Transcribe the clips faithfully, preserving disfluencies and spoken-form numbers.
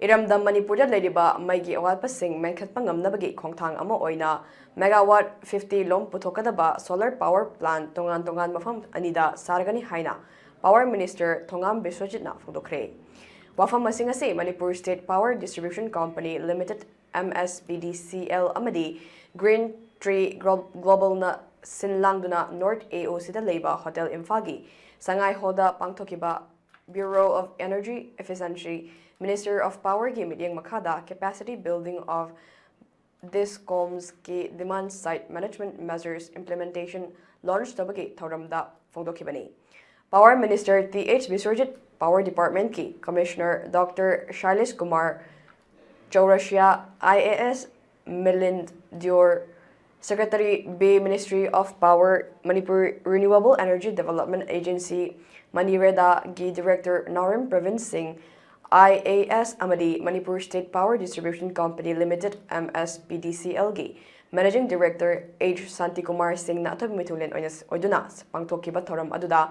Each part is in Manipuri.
ꯏꯔꯝꯗꯝ ꯃꯅꯤꯄꯨꯔꯗ ꯂꯩꯔꯤꯕ ꯃꯩꯒꯤ ꯑꯋꯥꯠꯄꯁꯤꯡ ꯃꯦꯟꯈꯠꯄ ꯉꯝꯅꯕꯒꯤ ꯈꯣꯡꯊꯥꯡ ꯑꯃ ꯑꯣꯏꯅ megawatt fifty ꯂꯣꯝ ꯄꯨꯊꯣꯛꯀꯗꯕ solar power plant ꯇꯣꯉꯥꯟ ꯇꯣꯉꯥꯟ ꯃꯐꯝ ꯑꯅꯤꯗ ꯁꯥꯔꯒꯅꯤ ꯍꯥꯏꯅ Power Minister ꯊꯣꯉꯥꯝ ꯕꯤꯁ꯭ꯋꯖꯤꯠꯅ ꯐꯣꯡꯗꯣꯛꯈ꯭ꯔꯦ꯫ ꯋꯥꯐꯝ ꯑꯁꯤꯡ ꯑꯁꯤ Manipur State Power Distribution Company Limited, M S P D C L, ꯑꯃꯗꯤ Green Tree Glo-, Globalꯅ ꯁꯤꯟ ꯂꯥꯡꯗꯨꯅ North A O Cꯗ ꯂꯩꯕ Hotel ꯏꯝꯐꯥꯜꯒꯤ ꯁꯉꯥꯏ Hallꯗ ꯄꯥꯡꯊꯣꯛꯈꯤꯕ Bureau of Energy Efficiency, Minister of Powerꯒꯤ ꯃꯤꯠꯌꯦꯡ ꯃꯈꯥꯗ capacity building of DISCOMsꯀꯤ demand side management measures implementation launch ꯇꯧꯕꯒꯤ ꯊꯧꯔꯝꯗ ꯐꯣꯡꯗꯣꯛꯈꯤꯕꯅꯤ꯫ Power Minister Th Biswajit, Power Departmentꯀꯤ Commissioner Doctor Shailesh Kumar Chaurasia, I A S Milind Deor, Secretary B, Ministry of Power, Manipur Renewable Energy Development Agency, MANIREDAꯒꯤ Director Naorim Pravin Singh, I A S, ꯑꯃꯗꯤ Manipur State Power Distribution Company Limited, M S P D C Lꯒꯤ Managing Director H Santikumar Singhꯅ ꯑꯊꯣꯏꯕ ꯃꯤꯊꯨꯡꯂꯦꯟ ꯑꯣꯏꯅ ꯑꯣꯏꯗꯨꯅ ꯄꯥꯡꯊꯣꯛꯈꯤꯕ ꯊꯧꯔꯝ ꯑꯗꯨꯗ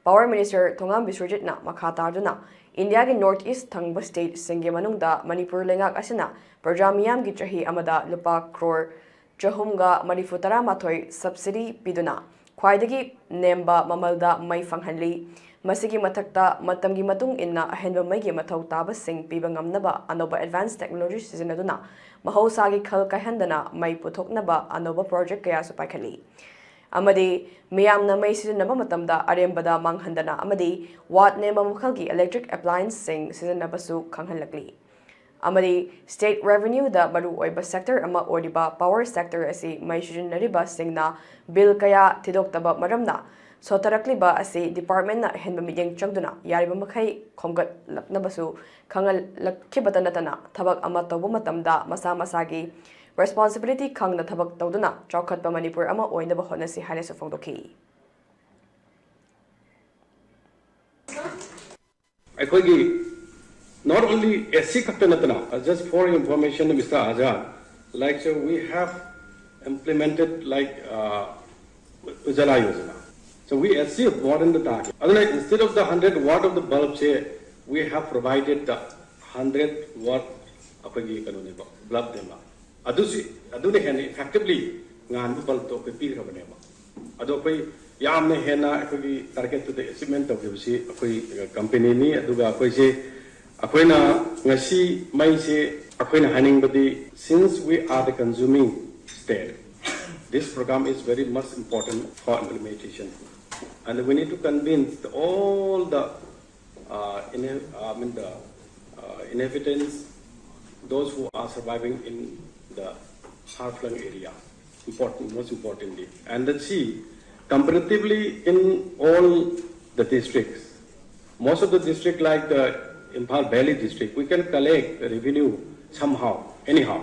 Power Minister ꯊꯣꯉꯥꯝ ꯕꯤꯁ꯭ꯋꯖꯤꯠꯅ ꯃꯈꯥ ꯇꯥꯗꯨꯅ ꯏꯟꯗꯤꯌꯥꯒꯤ North East ꯊꯪꯕ stateꯁꯤꯡꯒꯤ ꯃꯅꯨꯡꯗ ꯃꯅꯤꯄꯨꯔ ꯂꯩꯉꯥꯛ ꯑꯁꯤꯅ ꯄ꯭ꯔꯖꯥ ꯃꯤꯌꯥꯝꯒꯤ ꯆꯍꯤ ꯑꯃꯗ ꯂꯨꯄꯥ crore ꯆꯍꯨꯝꯒ ꯃꯔꯤꯐꯨ ꯇꯔꯥꯃꯥꯊꯣꯏ subsidy ꯄꯤꯗꯨꯅ ꯈ꯭ꯋꯥꯏꯗꯒꯤ ꯅꯦꯝꯕ ꯃꯃꯜꯗ ꯃꯩ ꯐꯪꯍꯜꯂꯤ꯫ ꯃꯁꯤꯒꯤ ꯃꯊꯛꯇ ꯃꯇꯝꯒꯤ ꯃꯇꯨꯡ ꯏꯟꯅ ꯑꯍꯦꯟꯕ ꯃꯩꯒꯤ ꯃꯊꯧ ꯇꯥꯕꯁꯤꯡ ꯄꯤꯕ ꯉꯝꯅꯕ ꯑꯅꯧꯕ advanced technology ꯁꯤꯖꯤꯟꯅꯗꯨꯅ ꯃꯍꯧꯁꯥꯒꯤ ꯈꯜ ꯀꯥꯏꯍꯟꯗꯅ ꯃꯩ ꯄꯨꯊꯣꯛꯅꯕ ꯑꯅꯧꯕ project ꯀꯌꯥꯁꯨ ꯄꯥꯏꯈꯠꯂꯤ꯫ ꯑꯃꯗꯤ ꯃꯤꯌꯥꯝꯅ ꯃꯩ ꯁꯤꯖꯤꯟꯅꯕ ꯃꯇꯝꯗ ꯑꯔꯦꯝꯕꯗ ꯃꯥꯡꯍꯟꯗꯅ ꯑꯃꯗꯤ watt ꯅꯦꯝꯕ ꯃꯈꯜꯒꯤ electric applianceꯁꯤꯡ ꯁꯤꯖꯤꯟꯅꯕꯁꯨ ꯈꯪꯍꯜꯂꯛꯂꯤ꯫ ꯑꯃꯗꯤ state revenueꯗ ꯃꯔꯨꯑꯣꯏꯕ sector ꯑꯃ ꯑꯣꯏꯔꯤꯕ power sector ꯑꯁꯤ ꯃꯩ ꯁꯤꯖꯤꯟꯅꯔꯤꯕꯁꯤꯡꯅ bill ꯀꯌꯥ ꯊꯤꯗꯣꯛꯇꯕ ꯃꯔꯝꯅ ꯁꯣꯠꯊꯔꯛꯂꯤꯕ ꯑꯁꯤ departmentꯅ ꯑꯍꯦꯟꯕ ꯃꯤꯠꯌꯦꯡ ꯆꯪꯗꯨꯅ ꯌꯥꯔꯤꯕ ꯃꯈꯩ ꯈꯣꯝꯒꯠꯂꯛꯅꯕꯁꯨ ꯈꯪꯍꯜꯂꯛꯈꯤꯕꯇ ꯅꯠꯇꯅ ꯊꯕꯛ ꯑꯃ ꯇꯧꯕ ꯃꯇꯝꯗ ꯃꯁꯥ ꯃꯁꯥꯒꯤ responsibility ꯈꯪꯅ ꯊꯕꯛ ꯇꯧꯗꯨꯅ ꯆꯥꯎꯈꯠꯄ ꯃꯅꯤꯄꯨꯔ ꯑꯃ ꯑꯣꯏꯅꯕ ꯍꯣꯠꯅꯁꯤ ꯍꯥꯏꯅꯁꯨ ꯐꯣꯡꯗꯣꯛꯈꯤ꯫ ꯑꯩꯈꯣꯏꯒꯤ not only S C ꯈꯛꯇ ꯅꯠꯇꯅ, uh, just for your information, Mister Azad, like, so we have implemented, like, uh, Ujala Yojana. So we achieved more than the target. ꯑꯗꯨꯅ instead of the hundred watt of the bulb say, we have provided the hundred watt ꯑꯩꯈꯣꯏꯒꯤ ꯀꯩꯅꯣꯅꯦꯕ, ꯕꯜꯕꯅꯦꯕ꯫ ꯑꯗꯨꯁꯨ, ꯑꯗꯨꯅ ꯍꯦꯟꯅ ꯏꯐꯦꯛꯇꯤꯕꯂꯤ ꯉꯥꯟꯕ ꯕꯜꯕꯇꯣ ꯑꯩꯈꯣꯏ ꯄꯤꯈ꯭ꯔꯕꯅꯦꯕ꯫ ꯑꯗꯣ ꯑꯩꯈꯣꯏ ꯌꯥꯝꯅ ꯍꯦꯟꯅ ꯑꯩꯈꯣꯏꯒꯤ ꯇꯥꯔꯒꯦꯠꯇꯨꯗ ꯑꯦꯆꯤꯞꯃꯦꯟ ꯇꯧꯈꯤꯕꯁꯤ ꯑꯩꯈꯣꯏ ꯀꯝꯄꯦꯅꯤꯅꯤ꯫ ꯑꯗꯨꯒ ꯑꯩꯈꯣꯏꯁꯦ, ꯑꯩꯈꯣꯏꯅ ꯉꯁꯤ ꯃꯩꯁꯦ, ꯑꯩꯈꯣꯏꯅ ꯍꯥꯏꯅꯤꯡꯕꯗꯤ, since we are the consuming state, this program is very much important for implementation. And we need to convince all the uh, in, I mean the uh, inhabitants, those who are surviving in the far-flung area, important, most importantly. And let's see, comparatively in all the districts, most of the district like the Imphal Valley district, we can collect the revenue somehow, anyhow.